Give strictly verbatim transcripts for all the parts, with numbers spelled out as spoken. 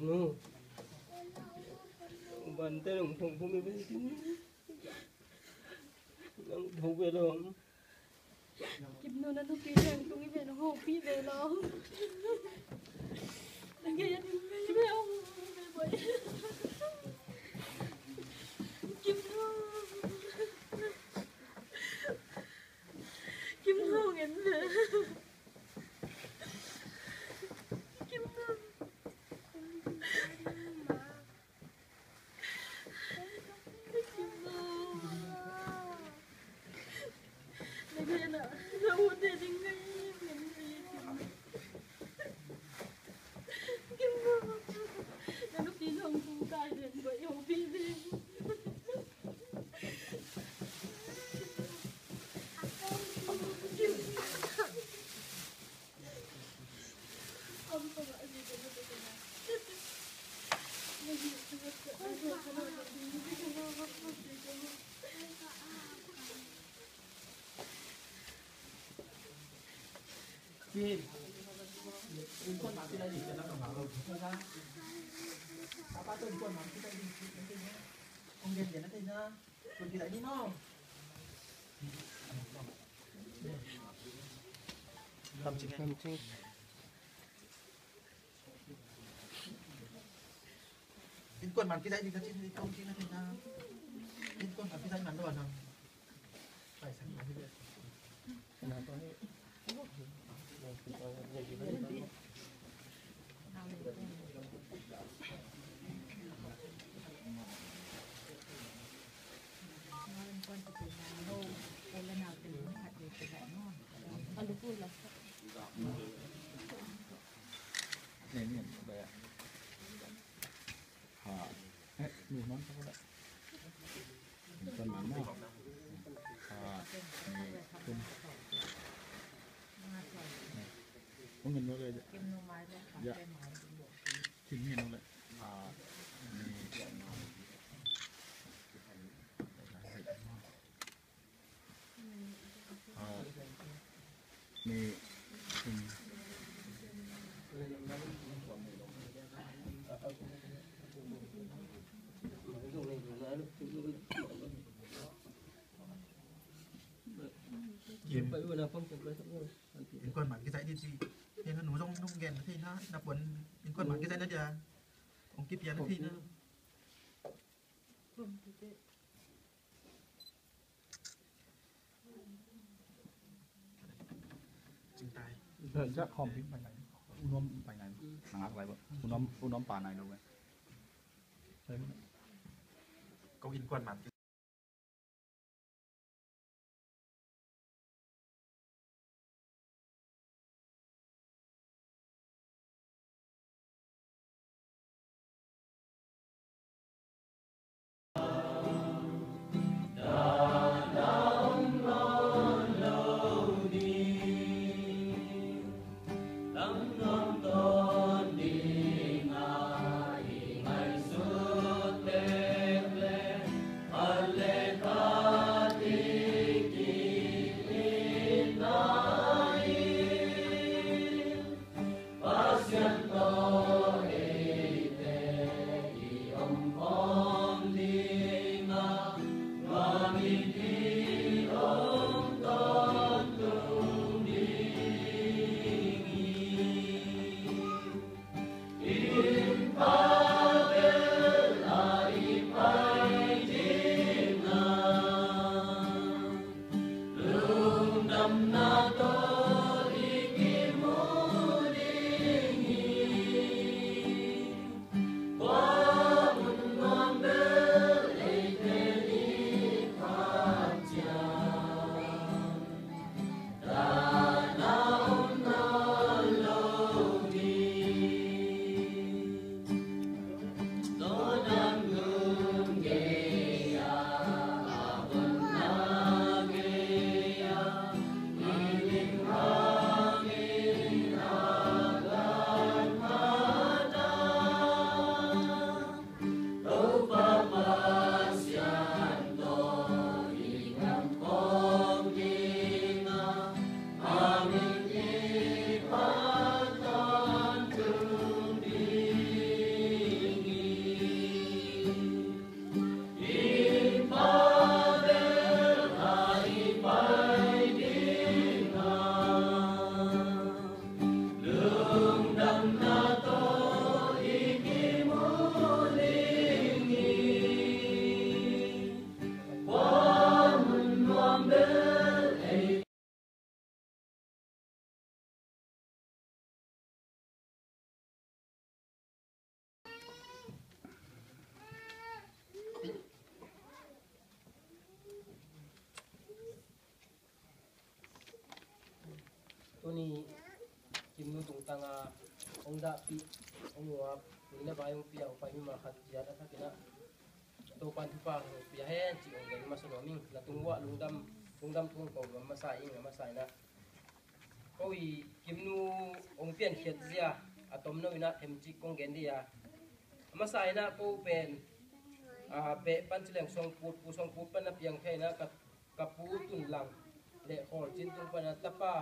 Nu. Bante nong thong pumi ve. Nong thong ve lo. Kim nu, na nupi teng tung i ve, na hopih ve lo. Na gei a ding ve lo. Kim nu. Kim nu ngen ve. Kim nu. Innkuan man kizai ding ka cih, innkuan man kizai man lo a nang. Ha. Eh, nu non sa ko la. Innkuan man maw. Ha. Ni kum. Ung in no le. Ya. Kim ni no le. Ha. Ni. Ah, ni, hmm. Kim. Innkuan man kizai ding ci. Hei na nu zong nong gen thei na, na puan innkuan man kizai na dia. Ong kipia na thei na. Cingtai. Dah, dah, khawm ding pai nai. U Nuam pai nai. Nang ak lai ba. U Nuam, U Nuam pa nai lo ba. Ko innkuan man. Ni Kimnu tungtang a hong dahpih, hong uap, tuni le vai hong pia, upa i mimal khat ciat a thakin ah Topa'n thupha hong pia hen cih hong gen masa nuam ing. Na tung uah lungdam, lungdam thu hong ko nuam masa ing, a masa in ah ko i Kimnu hong piankhiat zia a tomno in ah themcik kong gen dih a. A masa in ah ko pen, ah, beh pan ci leng Suangput, Pu Suangput pan na piang thei in ah ka, ka pu Tun Lang le Khawl Cin tung pan a tapa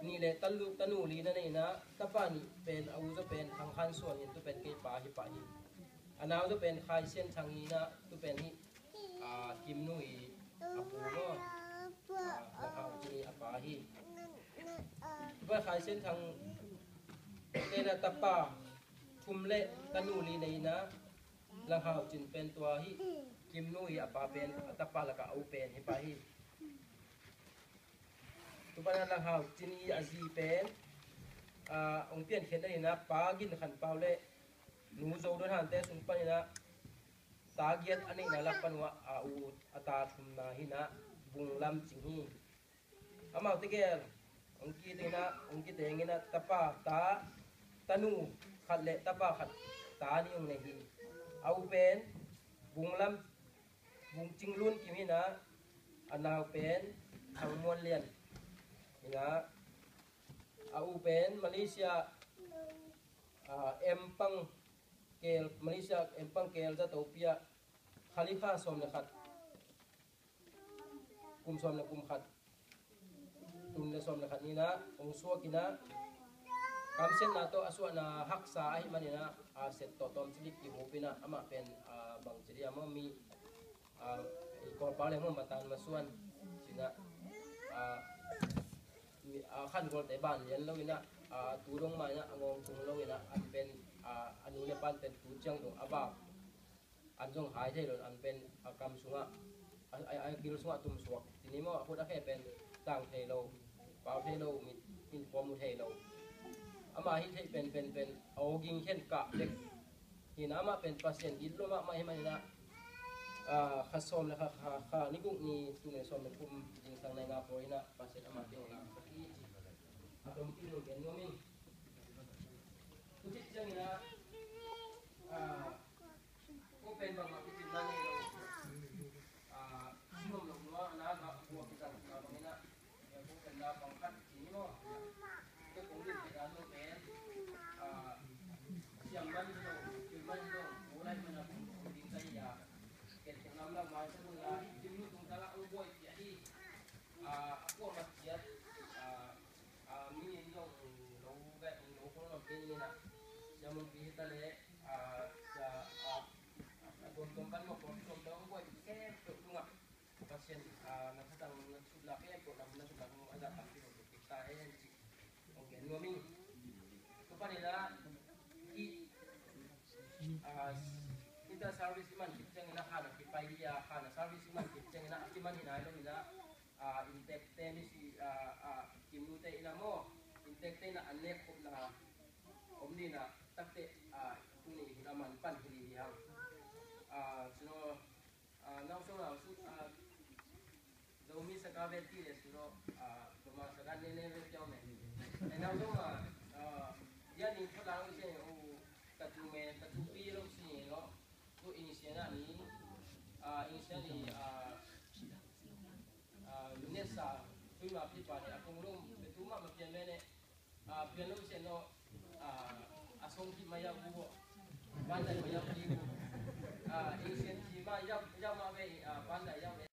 nih le tanu, tanu li na nei in ah tapa nih pen a u zaw pen Thang Khan Suan hi in tu pen kei pa hi pah hi. A nau zaw pen Khai Sian Thang hi in ah tu pen hi, ah, Kimnu i a pu maw. Ah, Lang Hau Cin i a pa hi. Tu pen Khai Sian Thang pen a tapa thum le tanu li nei in ah Lang Hau Cin pen tua hi. Kimnu i a pa pen a tapa lakah a u pen hi pah hi. Tu pan a Lang Hau Cin i a zi pen, ah, hong piankhiat na hi in ah Pa Gin Khan Pau le Nu Zo Don Hante sung pan in ah ta giat a neihna lak pan uah a u a ta thumna hi in ah Bung Lam Cing hi. Amaute gel hong kiteng in ah, hong kiteng in ah tapa, ta, tanu khat le tapa khat, ta nih hong nei hi. A u pen Bung Lam, Bung Cing Lun Kim hi in ah, a nau pen Thang Muan Lian hi in ah, a u pen Malaysia, ah, Empang Kel, Malaysia Empang Kel zato pi ah Khalifa sawm le khat, kum sawm le kum khat, tul le sawm le khat ni in ah hong suak in ah, kamsiatna tawh a suahna haksa ahih man in ah, a set tawh tawmcik dik kihup in ah, amah pen, ah, bangci dih a maw mi, ah, i Kawlpau le maw matan masuan ci in ah, ah, mi, ah, khan gualte ban lian lo in ah, ah, tu dong mah in ah a ngawng tung lo in ah, an pen, ah, a nu le pa'n pen tu ciang dong a vak an zong hai thei lo, an pen a kam sungah, a, a, a gil sungah tum suak. Tuni maw, a khut a khe pen tang thei lo, pau thei lo, mit in pua mu thei lo. Ama hi thei pen, pen, pen, a aw ging khen kah bek. Hi in ah amah pen Pasian it lo mahmah hi man in ah, ah, kha sawm le kha, kha, kha ni guk ni, tul le sawm le kum, zingsang nai nga pawl in ah Pasian amah teng laksak hi. A tom pi lo gen nuam ing. Tu khit ciangin ah, ah, ko pen bangmah kicin na nei lo. Ah, sum om lo nuam a na gah buak kizang na bangin ah, ko pen na bang khat ci ni maw. Ko kong lim pen na lo pen, ah, siam man hi lo, kil man hi lo, ko lai man a kong kong ding kai a. Ken kong lam lam mai sa kong la, lim lu tung ta la ang buai pia hi. Ah, a kuah mat ciat, ah, a, mi in zong lo vet, lo khol lo kei ni na. Sia mun pi hi ta leh, a, sia, a, a tuamtuam pan mawk tuamtuam buai khempeuh tungah Pasian, a, na thatang na sutna khempeuh, na hun na sutna khempeuh a zah tampi lo kik ta hen ci. Hong gen nuam ing. Tua panin ah i, a, inter service i man khit ciangin ah khan a kipai hi a, khan a service i man khit ciangin ah a kiman hi nai lo in ah, a, inntekte misi, a, a, Kimnute in ah maw, inntekte in ah an nek khopna om ni in ah, takte, a, tuni hun a man pan hi ni hi hang. A, sino, a, nau song nau su, a, Zomi saka ve ti le sino, a, Bama saka ne ne ve tiau me. E nau song a, a, ya ni ko lang se u tatu me, tatu pi lo si lo. Tu Indonesia ni, a, Indonesia ni, a, a, Indonesia, tui ma pi pa ni a kong lo, tu ma ma pian me ne, a, pian lo se no, a, a song ki ma ya bu bo. Pandai ma ya bu. A, Indonesia ki ma ya, ya ma ve, a, pandai ya ve.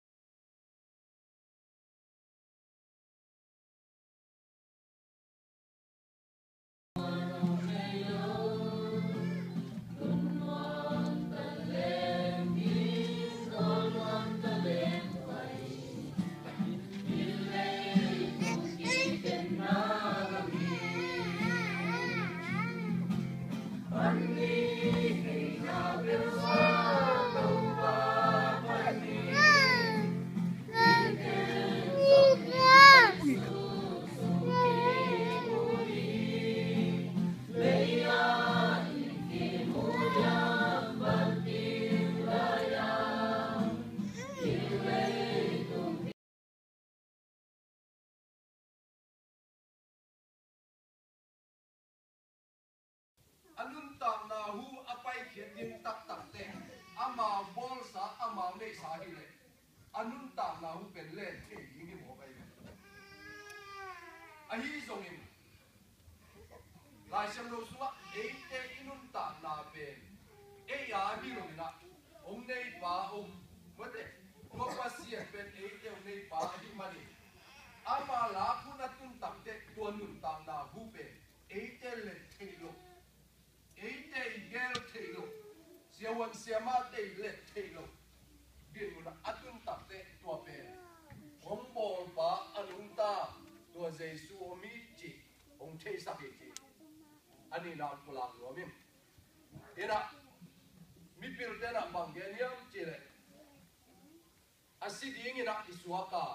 Ahih leh a nuntakna hun pen len thei ding hi mawk ahi ve. Ahi zongin Lai Siangtho sungah eite i nuntakna pen ei a ahi lo in ah hong neipa om, mate, tua Pasian pen eite hong neipa ahih manin ama lak hun a tun takteh tua nuntakna hu pen eite let theih loh, eite i gel theih loh, siavuan siamahte i let theih loh dinmun a tun takteh tua pen hong bawlpa a nungta tua Jesu om hi cih hong theisak hi cih a nihna pulak nuam ing. Inah mipilte inah bang gen hiam cih leh a si dingin ah i suak a,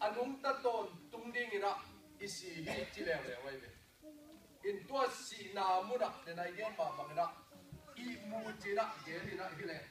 a nungta tawntung dingin ah i si hi ci leuleu ahi ve. In tua sihna munah den a i gen mah bangin ah ihmu ci-in ah gen in ah hi leh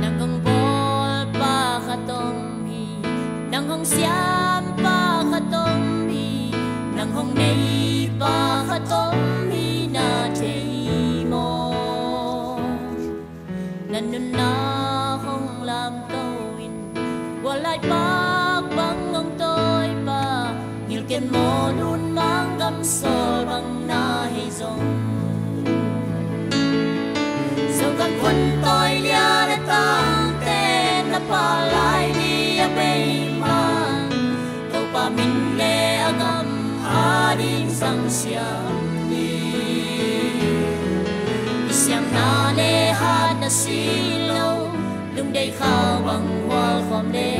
Nang hong bawlpa khat om hi, nang hong siampa khat om hi, nang hong neipa khat om hi na thei maw? Na nunna hong lamto in, guallai pak bang hong tawipa, ngilken maw nun mang gam sawl bang na hei zong. Zogam khun tawi lian a tangte na pa lai ni a bei man, Topa min le a gam a ding zang siam ni. I siamna le hat na si lo, lungdei khau bang hual khawm le,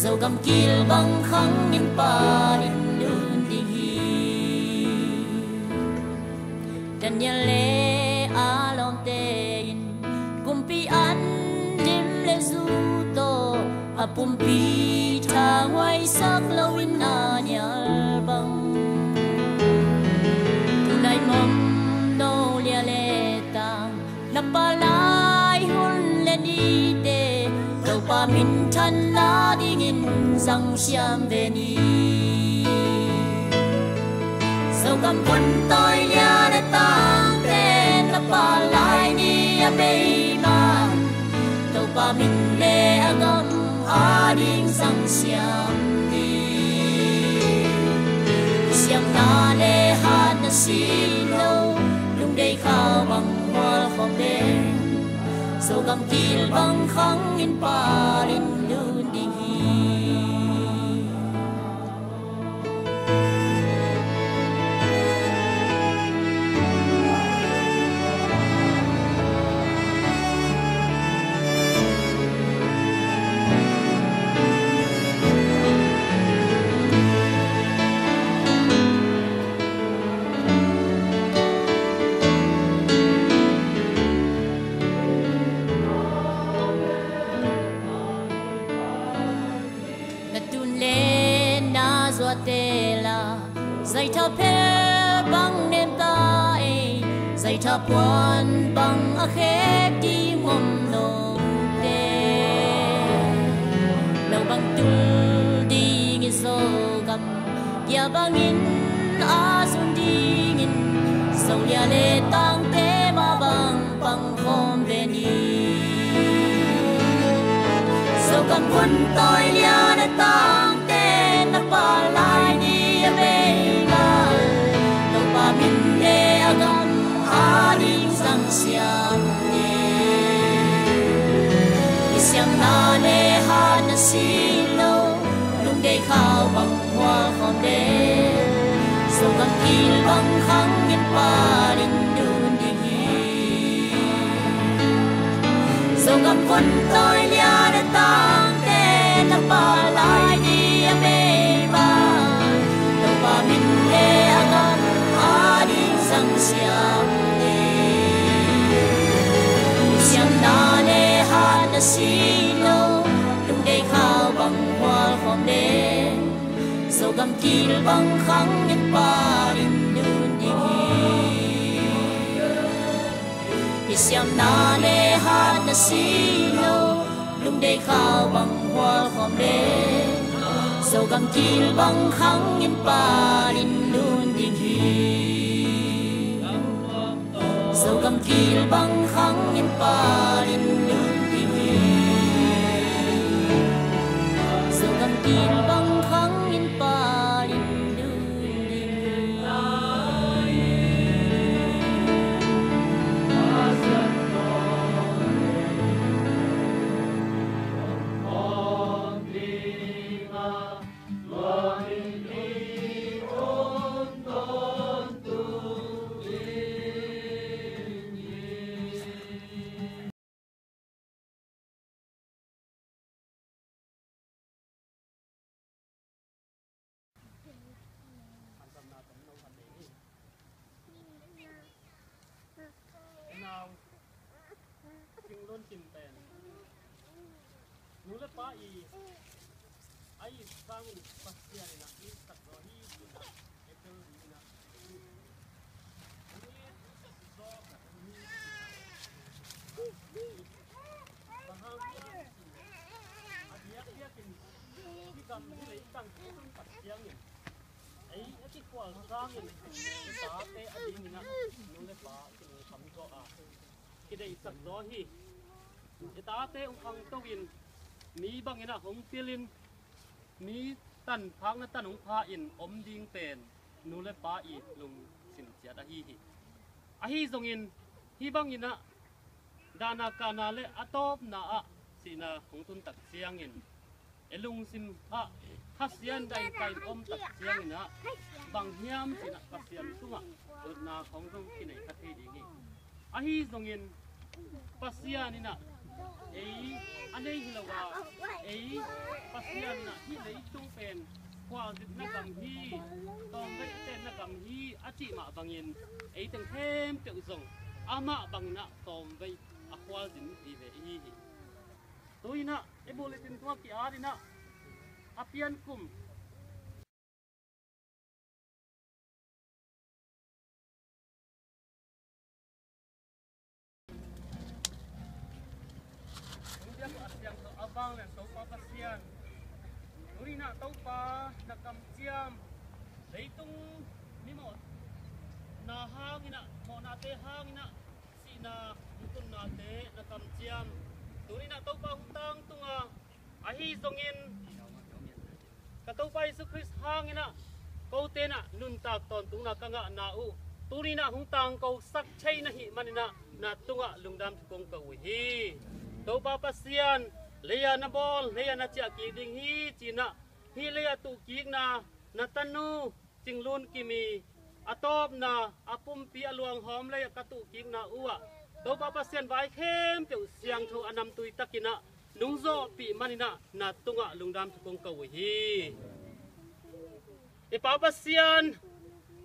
Zogam kil bang khang in pa in lun ding hi. Daniel le a lawmte in kumpi an dim le zu tawh a pumpi thanghuaisak loin a nial bang. Tulai mom no lia le tang na pa lai hun le nite Topa minthanna dingin zang siam ve ni. Zogam vun tawi lian a tangte na pal lai ni a bei man, Topa min le a gam ading zang siam ni. Siamna le hatna si lo, lungdei khau bang hual khawm leng, Zogam kil bang khang in pal in lun ding hi. Na tun le na zuate la, zaitha phel bang nem ta ei, zaitha puan bang a khek ding om note. No bang tul ding i Zogam, kia bangin a zun dingin, Zolia le tangte mah bang pang khawm ve ni. Zogam vun tawi lian a tangte na pal lai ni a bei man, Topa min le a gam ading zang siam ni. I siamna le hatna si lo, lungdei khau bang hual khawm leng, Zogam kil bang khang in pal in lun ding hi. Zogam vun tawi lian a tangte na pal lai ni a bei man, Topa min le a gam ading zang siam ni. Siamna le hatna si lo, lungdei khau bang hual khawm leng, Zogam kil bang khang in pal in lun ding hi. I siamna le hatna si lo, lungdei khau bang hual khawm leng, Zogam kil bang khang in pal in lun ding hi. Zogam kil bang khang in pal in lun ding hi. Zogam kil bang khang in pal in lun ding hi. Nau, King Lun Kim pen nu le pa i a it sangin Pasian in a it sak zaw hi, ci-in a, April ni in a, hong it zaw ka hong hi, ci-in a, bang hang hiam cih leh a diakdiakin hih gam hih leitang i tun tak ciangin ei a kikhual sangin i tate adingin a nu le pa kilungkham zaw a, kideihsak zaw hi. I tate hong khangto in, mi bangin a hong pilin, mi tan phakna tan hong pha in om ding pen nu le pa i lungsim ciat ahi hi. Ahi zongin hih bangin a dahna kahna le a tawpna ah sihna hong tun tak ciangin, i lungsim ah Kha Sian dahin kahin om tak ciangin a, bang hiam cih leh Pasian tungah lutna khong zong kinei kha thei ding hi. Ahi zongin Pasian in a ei a nei hi lo a, ei Pasian in a hih leitung pen khualzinna gam hi, tawmvei a tenna gam hi a cih mah bangin, ei teng khempeuh zong amah bangin a tawmvei a khualzin vive i hi hi. Tu-in a i bulletin thu a ki-at in a, a pian kum a siangtho a vanglian Topa Pasian, tuni-in a Topa na kamciam leitung mimawh Ate hangin ah sihna hong tunnate na kamciam. Tuni-in ah Topa hong tangtung a, ahi zongin ka Topa Jesu Khrist hangin ah kote in ah nuntak tawntungna ka ngahna uh tuni-in ah hong tangkosak thei na hih manin ah na tungah lungdam thu kong ko uh hi. Topa Pasian, lei-a na bawl, lei-a na ciah kik ding hi ci-in ah hih lei-a tuhkikna na tanu Cinglun Kimi a tawpna a pumpi a luanghawm lei-ah ka tuhkikna uh ah Topa Pasian vai khempeuh siangtho a namtui takin ah nungzawhpih manin ah na tungah lungdam thu kong ko uh hi. I Pa Pasian,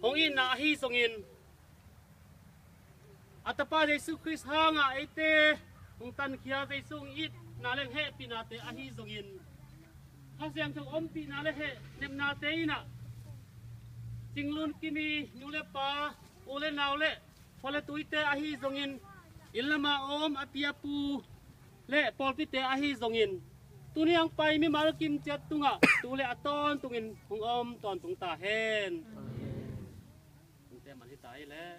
hong itna ahi zongin a Tapa Jesu Khrist hangah eite hong tankhia, Jesu hong itna le hehpihnate ahi zongin Kha Siangtho ompihna le heh nepnate in ah Cinglun Kimi nu le pa, u le nau le khua le tuite ahi zongin inn lama om a pi a pu le pawlpite ahi zongin tuni hong pai mimal kim ciat tungah tu le a tawntungin hong om tawntung ta hen. Tungte man hi ta hi leh.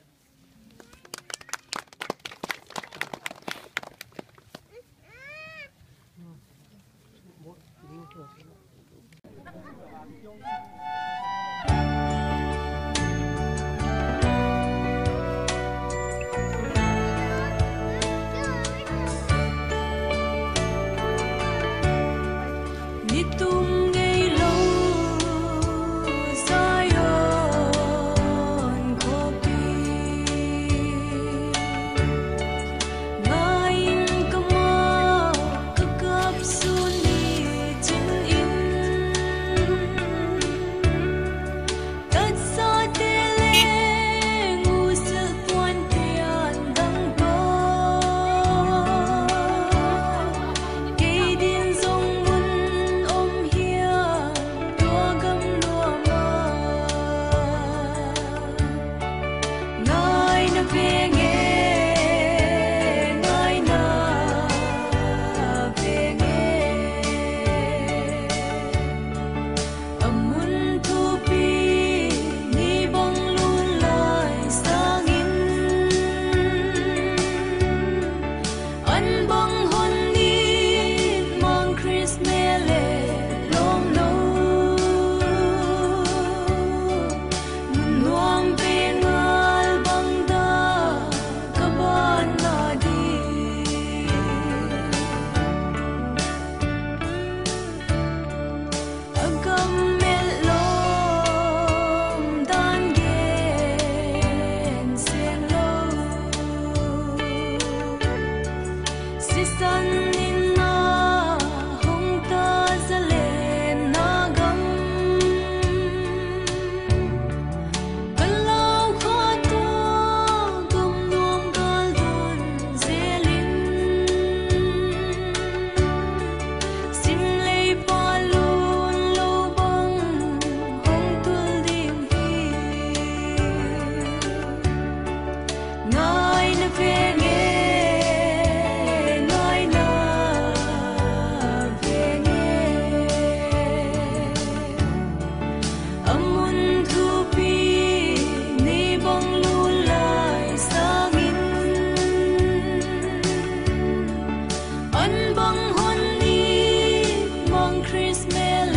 Nitum ngei lo Zion khuapi, ngai in ka mawh ka kap sun ni cin in. Tatsate le ngusilh tuan pian dang tawh, kei din zong mun om hiam tua gam nuam ah? Ngaina veng e, ngaina veng e. A mun thupi ni bang lun lai sangin, an bang hon nit mang Khrist mel e lawm lo. Mun nuam pen ngal bang dah ka banna ding. A gam melh lawm dan gen seng lo. Sisan in na hong ta zalenna gam, ka lau khua tua gam nuam gal dun zel in, sim lei pa lun lo bang hong tul ding hi. Ngaina veng e, ngaina veng e. A mun thupi ni bang lun lai sangin, an bang hon nit mang Khrist mel